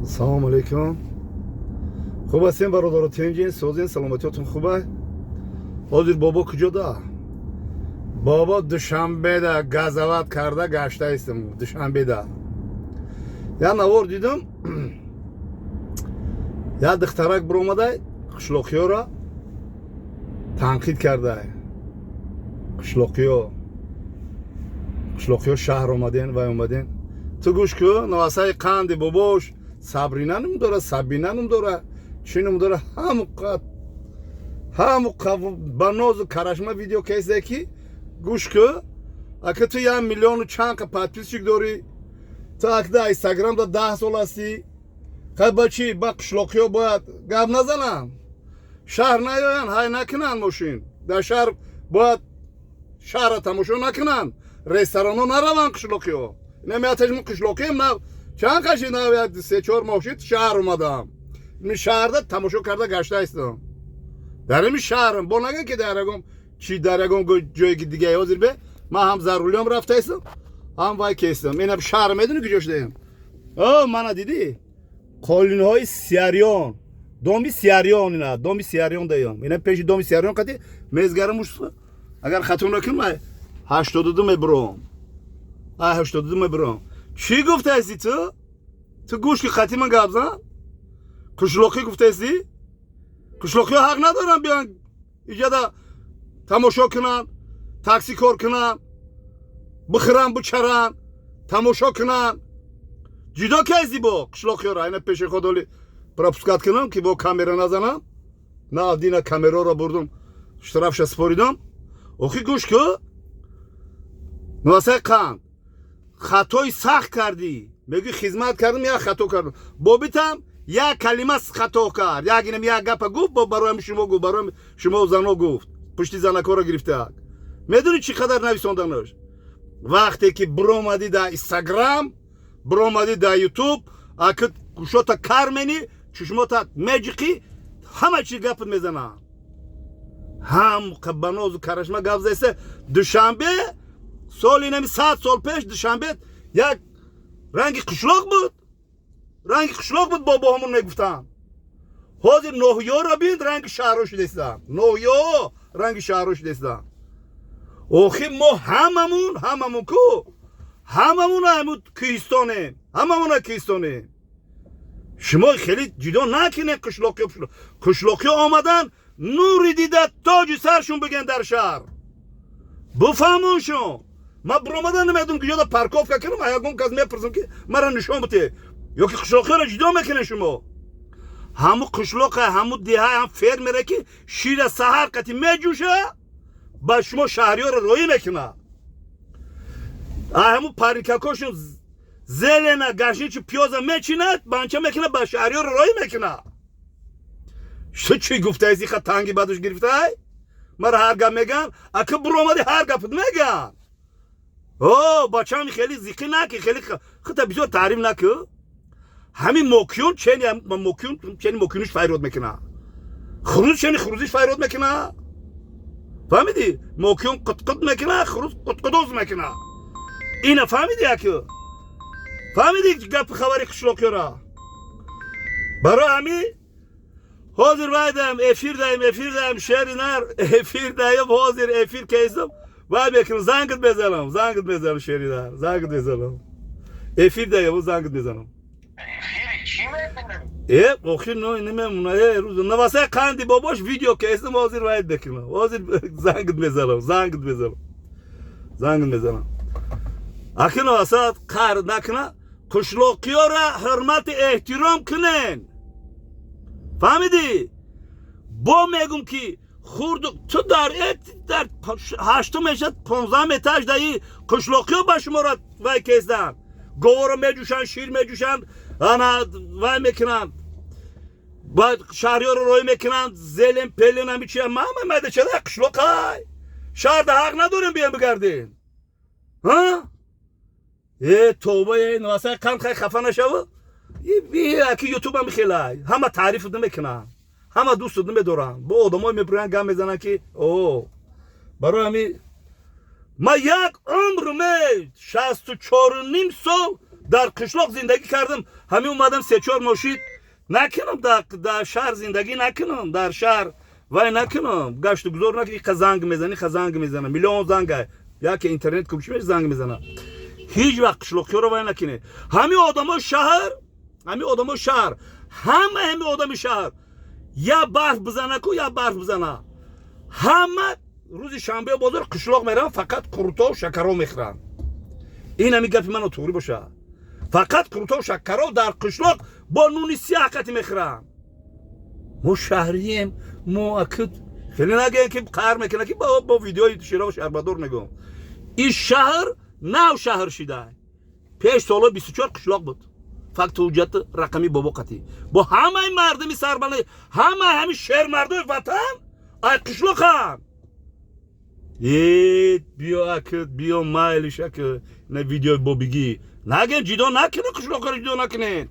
Салому алейкум. Хуб ҳастем, бародаро, тинҷин, созин, саломатиётон хуба? Ҳозир бобо куҷода? Бобо Душанбеда газават карда гаштаистам. Душанбеда як навор дидам, як духтарак биромадай, қишлоқиёра танқид кардай. Қишлоқиё шаҳр омаден, вай омаден. Ту гӯш ку, навасаи қанди бобош Сабрина ном дора, Сабина ном дора, чӣ ном дора, ҳамуқа ба нозу карашма видео кесде, ки гӯш ку, ака, ту як миллиону чанд қа подписчик дорӣ, ту акда Инстаграмда 10 сол ҳастӣ. Хай, ба чӣ ба қишлоқиё бояд гап назананд, шаҳр наёянд, ҳай накунанд мошин дар шаҳр, бояд шаҳрра тамошо накунанд, ресторанҳо нараванд қишлоқиё? Намеаташмо қишлоқием на. Чанд қаши на, 3-4 моҳ шид шаҳр омадам. Ин шаҳрда тамошо карда гаштаистам. Дар ими шаҳрам бо наган, ки дар ягон чи, дар ягон ҷое ки дига. Ҳозир бе ман ҳам за рулём рафтаистам, ҳам вай кестам. Ина шаҳр медони куҷо шудаем? О, мана дидӣ, қолинҳои Сиариён, доми Сиариён, ина доми Сиариён даём. Ина пеши доми Сиариён қати мезгарамуш. Агар хато накунам, 82 мебуром, ай 82 мебуром. Чӣ гуфтаисти ту? Ту гӯш ки, қати ман гап зан. Қишлоқӣ гуфтаисти, қишлоқиҳо ҳақ надоранд биён иҷада тамошо кунанд, такси кор кунанд, бихӯранд, бичаранд, тамошо кунанд? Ҷудо кайси бо қишлоқиёра. Ина пеши ходоли пропускать кунам, ки бо камера назанам. На дина камераро бурдум, штрафша споридам. Охи, гӯш ку, навасаи қанд, хатои сахт кардӣ. Мегӯи хизмат кардам, як хато кардам. Бобитам як калима хато кард, як инам як гапа гуфт, бо бароям шумо гуфт, бароям шумо зано гуфт, пушти занакоро гирифтаак. Медонӣ, чӣ қадар нависонданаш? Вақте ки биромадӣ дар Инстаграм, биромадӣ дар Ютуб, аки гӯшота кар мени, чушмота меҷиқӣ, ҳама чи гапат мезананд. Ҳам ба нозу карашма гап заиста. Душанбе соли нами 100 сол пеш Душанбе як ранги қишлоқ буд, ранги қишлоқ буд, бобоҳамон мегуфтанд. Ҳозир ноҳиёро бин, ранги шаҳрҳо шудастанд, ноҳиё ранги шаҳрҳо шудастанд. Охи, мо ҳамамун ку, ҳамамун ҳамун кӯҳистонем, ҳамамуна кӯҳистонем. Шумо хеле ҷудо накунед қишлоқиё. Қишлоқиё омадан, нури дида тоҷи саршун бигӯян дар шаҳр, буфаҳмоншон. Ман биромадан намедонам куҷода парковка кунам, ягон кас мепурсам, ки мара нишон бите. Ё ки қишлоқиёро ҷудо мекунед шумо? Ҳаму қишлоқа, ҳаму деҳа, ҳам фермере, ки шира саҳар қати меҷӯша, ба шумо шаҳриёро роӣ мекунад. Ҳаму парникакошон зелена, гашничу пиёза мечинад, банча мекунад, ба шаҳриёро роӣ мекунад. Ту чӣ гуфтаиси? Ха, танги бадуш гирифтай. Мара ҳар гап меган, ака, биромади, ҳар гапат меган. О, бачам, хеле зиқӣ наки, хеле хута бисёр таъриф наку. Ҳамин мокиён чени мокиён, чени мокиёниш файрод мекуна, хурӯз чени хурӯзиш файрод мекуна. Фаҳмидӣ? Мокиён қутқут мекуна, хурӯз қутқудуз мекуна. Ина фаҳмидӣ, аку? Фаҳмидӣ гапи хабари қишлоқиёра? Барои ҳамин ҳозир вайдаем, эфир даем, эфир даем, шери нар, эфир даем. Ҳозир эфир кесам, вай мекунам, зангат мезанам, зангат мезанам, шери нар, зангат мезанам. Эфир даем, зангат мезанам. Эфири чӣ мекунӣ? Э, охир намемона. Э, рӯз навасаи қанди бобош видео кесам, ҳозир вайд мекунам, ҳозир зангат мезанам, зангат мезанам, зангат мезанам. Аки, наваса, қаҳр накуна, қишлоқиёра ҳурмати эҳтиром кунен. Фаҳмидӣ? Бо мегум, ки хурду ту дар ҳаштум мешад, 15-ам этаж даи қишлоқиё ба шуморо вай кезданд, говоро меҷӯшанд, шир меҷӯшанд, ана вай мекунанд, ба шаҳриёро роҳӣ мекунанд, зелен пелен ҳами чи мама майда чада қишлоқай. Шаҳрда ҳақ надорем бием бигардем? Ҳа, э, тоба, э, навасай қанд, хай, хафа нашава. Аки, Ютубам хелай ҳама таъриф намекунанд, ҳама дӯсту намедоранд. Бо одамое мебуранд, гап мезананд, ки о, барои ҳами ман як умр ме 64.5 сол Дар қишлоқ зиндагӣ кардам, ҳамин омадам, се-чор мошид накунам, дар шаҳр зиндагӣ накунам, дар шаҳр вай накунам, гашту гузор накунам. Иқа занг мезани, иқа занг мезана, миллион занг, яке интернет кучи меш занг мезана. Ҳеҷ вақт қишлоқиёро вай накунед. Ҳамин одамои шаҳр, ҳамин одамои шаҳр, ҳама ҳамин одами шаҳр, я барф бизанаку, я барф бизана, ҳама рӯзи шанбе бозор қишлоқ мераванд, фақат қурутов, шакаров мехӯранд. Ин ҳами гапи мано туғрӣ боша. Фақат қурутов, шакаров дар қишлоқ бо нуни сиёҳ қати мехӯранд. Мо шаҳрием, мо акид хеле нагӯем, ки қаҳр мекунад, ки бо видеои широв шарбадор мегӯм. Ин шаҳр нав шаҳр шида, пеш солҳои 24 қишлоқ буд. Факту ҳуҷҷати рақами бобо қатӣ бо ҳамаи мардуми сарбаланд, ҳамаи ҳамин шермардои ватан ай қишлоқанд. Э, биё акид, биё, майлиш, аки на видеои бобигӣ нагӯем, ҷидо накунед, қишлоқаро ҷидо накунед.